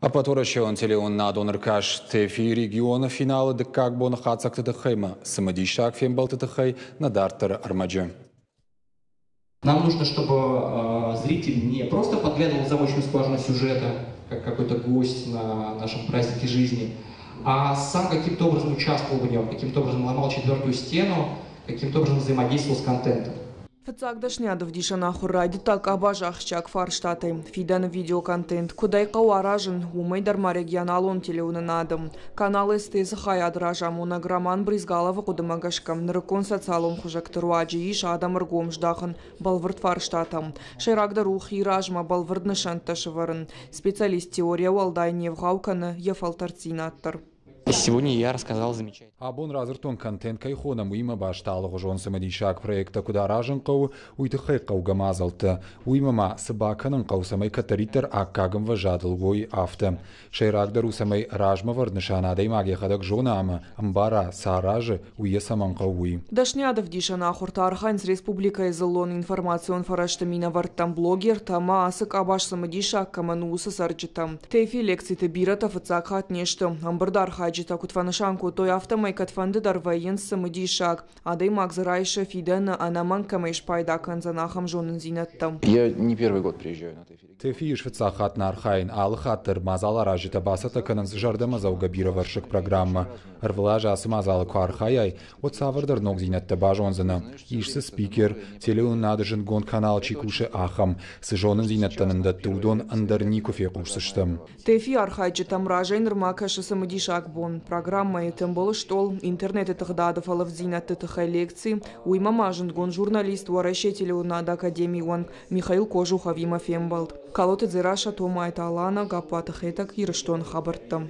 Ӕппӕтуӕрӕсеон телеуынынадон ӕркаст ТЭФИ регионы финалы дыккаг боны хатдзӕгты тыххӕй ӕмӕ цымыдисаг фембӕлдты тыххӕй нӕ дарддӕры ӕрмӕджы. Нам нужно, чтобы зритель не просто подглядывал в замочную скважину сюжета, как какой-то гость на нашем празднике жизни, а сам каким-то образом участвовал в нем, каким-то образом ломал четвертую стену, каким-то образом взаимодействовал с контентом. Фыццаг дӕсныйад ӕвдисӕн ахуыр райдыдта къабазы ахсджиаг фарстатӕй. Фидӕны видеоконтент куыд ӕй хъӕуы аразын, уымӕй дӕр ма регионалон телеуынынады. Канал СТС-ы хайады разамонӕг Роман Брызгаловы хъуыдымӕ гӕсгӕ, нырыккон социалон хуызӕгты руаджы ис адӕмы ргом здахын бӕлвырд фарстатӕм. Сӕйрагдӕр у хи размӕ бӕлвырд нысӕнттӕ сӕвӕрын. Специалист теорийӕ уӕлдай не вгъау кӕны йӕ фӕлтӕрддзинад дӕр. Сегодня я рассказал замечательно. Абон радзырдтон контент кӕй хонӕм, уыимӕ баст алыгъуызон цымыдисаг проекттӕ куыд аразын хъӕуы, уый тыххӕй хъӕугӕ мадзӕлттӕ. Уыимӕ ма цы бакӕнын хъӕуы, цӕмӕй кӕддӕриддӕр аккаг ӕмвӕзадыл уой, афтӕ. Сӕйрагдӕр у, цӕмӕй размӕвӕрд нысан адӕймаг йӕхӕдӕг зона ӕмӕ ӕмбара, цы аразы, уый йӕ цӕмӕн хъӕуы, уый. Дӕсныйад ӕвдисӕн ахуырты архайынц республикӕйы дзыллон информацион фӕрӕзты минӕвӕрттӕ, блогертӕ ӕмӕ ацы къабаз цымыдисаг кӕмӕн у, уыцы цӕрджытӕ. ТЭФИ лекциты бирӕтӕ фыццаг хатт не сты. Ӕмбырды архайджытӕ куыд фӕнысан кодтой, афтӕмӕй кӕдфӕнды дӕр вӕййынц цымыдисаг. Адӕймаг дзы райсы, фидӕны ӕнӕмӕнг кӕмӕй спайда кӕндзӕн, ахӕм зонындзинӕдтӕ. Я не первый год приезжаю на ТЭФИ. ТЭФИ ис фыццаг хатт нӕ архайын. Алы хатт дӕр мадзаларазджытӕ бацӕттӕ кӕнынц зӕрдӕмӕдзӕугӕ бирӕвӕрсыг программӕ. Ӕрвылаз ацы мадзалы куы архайай, уӕд цавӕрдӕр ногдзинӕдтӕ базондзынӕ. Ис дзы спикер, телеуынынады зындгонд канал чи кусы, ахӕм. Цы зонындзинӕдтӕ нын дӕтты, уыдон ӕндӕр никуы фехъусдзыстӕм. ТЭФИ архайджытӕм разӕй нырма кӕсы цымыдисаг бон. Программӕйы тымбыл стъол, интернеты тыгъдады фӕлывддзинӕдты тыххӕй лекци, уыимӕ ма зындгонд журналист Уӕрӕсейы телеуынынады академийы уӕнг Михаил Кожуховимӕ фембӕлд. Калоты Дзерассӕ, Томайты Алана, Гаппуаты Хетӕг, Ирыстоны хабӕрттӕ.